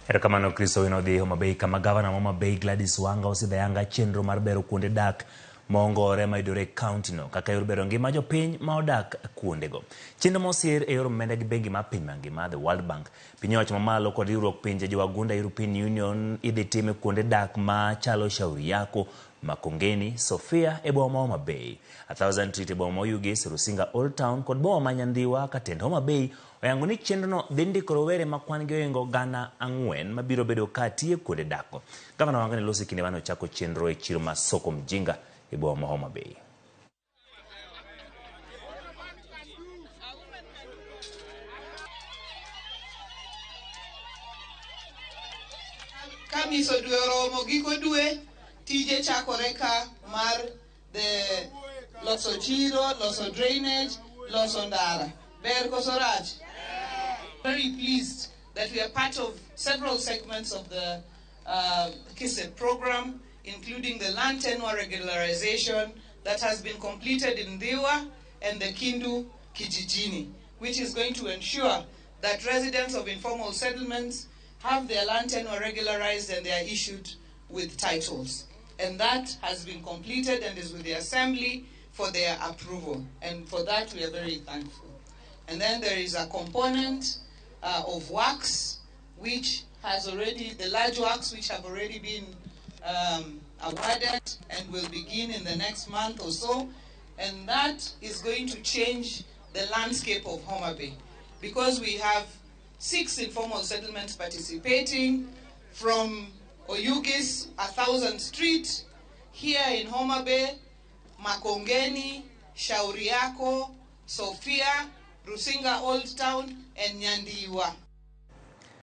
Erokamano Chris Owino dhi Homa Bay kama gavana ma Homa Bay Gladys Wanga osidho ayanga chenro mar bero kuonde dak mongore mayudore e kaunti no kaka yor bero ngima jopiny ma odak kuondego. Chenro mosir e yor omenda gi bengi mar piny mangima, The World Bank, piny owacho mamalo kod riwruok pinje jowagunda European Union idhi tim e kuonde dak machalo Shauri Yako, Makongeni, Sofia e boma ma Homa Bay, A Thousand Street e boma ma Oyugis, Rusinga Old Town kod boma ma Nyandhiwa ka tend Homa Bay oyango ni chenrono dhi ndiko rowere ma kwan gi ohingo 4,000 mabiro bedo ka tiyo kuonde dakgo. Gavana Wanga ne loso e kinde mane ochako chenro e chiro ma Soko Mjinga e boma ma Homa Bay. Ka miso dwe oromo giko dwe, tije chakore ka mar the loso chiro, loso drainage, loso ndara. Ber koso rach? Very pleased that we are part of several segments of the KISIP program, including the land tenure regularization that has been completed in Ndhiwa and the Kindu Kijijini, which is going to ensure that residents of informal settlements have their land tenure regularized and they are issued with titles. And that has been completed and is with the Assembly for their approval. And for that, we are very thankful. And then there is a component of works, which has already, the large works which have already been awarded and will begin in the next month or so. And that is going to change the landscape of Homa Bay, because we have 6 informal settlements participating from Oyugis, 1000 Street, here in Homa Bay, Makongeni, Shauri Yako, Sofia, Rusinga Old Town, and Nyandiwa.